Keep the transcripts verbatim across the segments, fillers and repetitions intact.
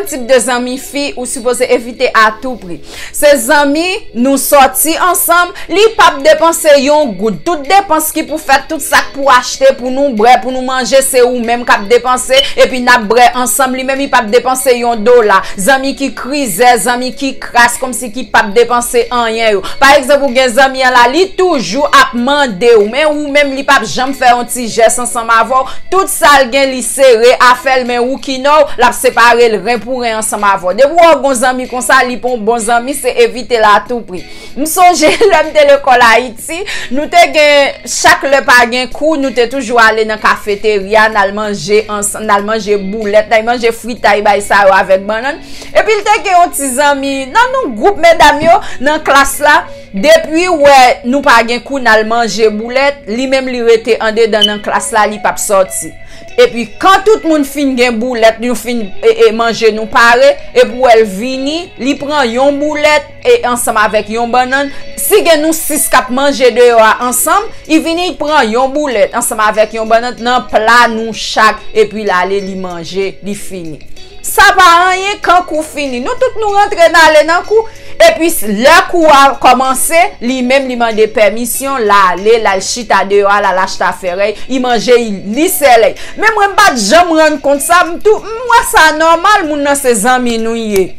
Tip de zanmi fi ou sipoze evite a tou pri. Se zanmi nou sòti ansanm, li p ap depanse yon goud. Tout depans ki pou fèt, tout sa k pou achte, pou nou bwè, pou nou manje, se ou menm k ap depanse, epi n ap bwè ansanm, li menm li p ap depanse yon dola. Zanmi ki krizè, zanmi ki kras, kòmsi ki p ap depanse anyen yo. Pa egzanp, ou gen zanmi an la, li toujou ap mande w, men ou menm li p ap janm fè yon ti jès ansanm avè w. Tout sa l gen, li sere afè l, men ou ki nò w, l ap separe l ren pou ren ansanm avè w. Depi w wè w gon zanmi konsa, li pa yon bon zanmi, se evite l a tou pri. M sonje lè m te lekòl Ayiti, nou te gen, chak lè pa gen kou, nou te toujou ale nan kafeterya, n al manje ansanm, n al manje boulèt, n al manje fritay, bay sa yo avèk bannann. Epi l te gen yon ti zanmi nan nou gwoup medam yo nan klas la. Depi w wè nou pa gen kou n al manje boulèt, li menm li rete andedan nan klas la, li p ap sòti. Epi kan tout moun fin gen boulèt, nou fin e, e, manje, nou pare, epi w wè l vini, li pran yon boulèt e ansanm avèk yon bannann. Si gen nou sis k ap manje deyò a ansanm, li vini, li pran yon boulèt ansanm avèk yon bannann nan pla nou chak, epi l ale, li manje, li fini. Sa pa anyen, kan kou fini, nou tout nou rantre n ale nan kou. Epi s- lè kou a kòmanse, li menm li mande pèmisyon, l ale, l al chita deyò a, l al achte afè rèy, li manje, li, li sèlèy. Men mwen m pa t janm rann kont sa, m tou, m wè sa nòmal, moun nan se zanmi nou ye.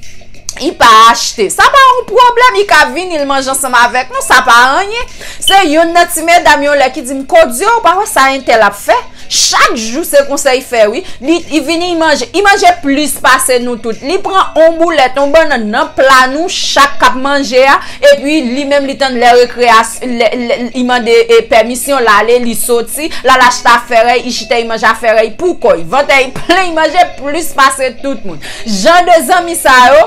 Li pa achte. Sa pa yon pwoblèm, li ka vini, l manje ansanm avèk nou, sa pa anyen. Se youn nan ti medam yo lè ki di m, Kodyo, ou pa wè sa entèl ap fè? Chak jou se konsa li fè wi. Li, li vini, li manje. Li manje plis pase nou tout. Li pran on boulèt, on bannann nan pla nou chak k ap manje a. Epi li menm li tann lè rekreyasyon, lè, lè, li mande e, pèmisyon, l ale, li soti, l al achte afè rèy, li chita, li manje afè rèy pou kò l. Vantè li plen, li manje plis pase tout moun. Jan de zanmi sa yo,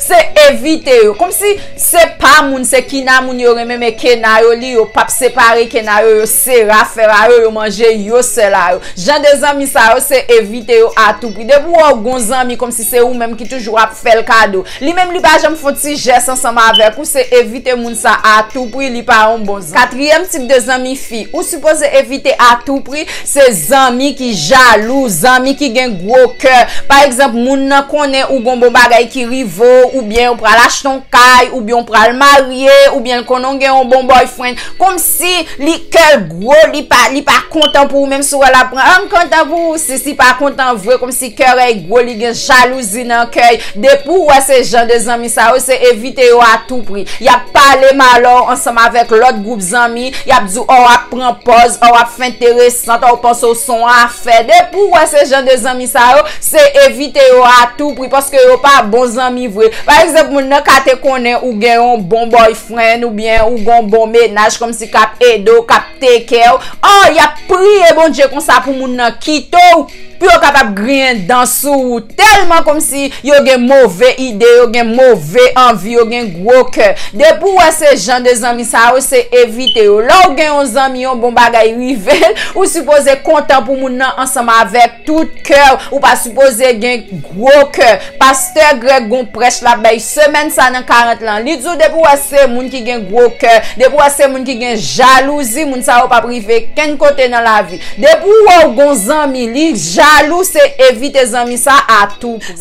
se evite yo. Kòmsi se pa moun, se kina moun yo renmen, men kena yo li, yo p ap separe kena yo, yo sere afè a yo, yo manje yo sèl a yo. Jan de zanmi sa yo, se evite yo a tou pri. Depi w wè w gon zanmi kòmsi se ou menm ki toujou ap fè l kado, li menm li pa janm fè yon ti jès ansanm avèk ou, se evite moun sa a tou pri, li pa yon bon zanmi. Katriyèm tip de zanmi fi ou sipoze evite a tou pri, se zanmi ki jalou, zanmi ki gen gwo kè. Pa egzanp, moun nan konnen ou gon bon bagay ki rive w, oubyen ou pral achte yon kay, oubyen ou pral marye, oubyen l konnen w gen yon bon boyfriend. Kòmsi li kè l gwo, li pa, li pa kontan pou ou, menm si w wè l ap pran, ah, m kontan pou ou, si, si pa kontan vre, kòmsi kè rèy gwo, li gen jalouzi nan kè l. Depi w wè se jan de zanmi sa yo, se evite yo a tou pri. Y ap pale malè w ansanm avèk lòt gwoup zanmi, y ap di w, oh, w ap pran pòz, oh, w ap fè enteresant, oh, w panse w se yon afè. Depi w wè se jan de zanmi sa yo, se evite yo a tou pri, paske yo pa bon zanmi vre. Pa egzanp, moun nan ka te konnen ou gen yon bon boyfriend, oubyen ou gen yon bon mennaj, kòmsi k ap ede w, k ap take care w. Oh, y ap priye Bondye konsa pou moun nan kite w, pou yo kapab griyen dan sou ou, tèlman kòmsi yo gen move ide, yo gen move anvi, yo gen gwo kè. Depi w wè se jan de zanmi sa yo, se evite yo. Lè w gen yon zanmi, yon bon bagay rive l, ou sipoze kontan pou moun nan ansanm avèk tout kè w. Ou pa sipoze gen gwo kè. Pastè Greg gon prèch l ap bay semèn sa nan karant lan. Li di w depi w wè se moun ki gen gwo kè, depi w wè se moun ki gen jalouzi, moun sa yo p ap rive kenn kote nan lavi. Depi w wè w gon zanmi, li jalou, se evite zanmi sa a tou pri.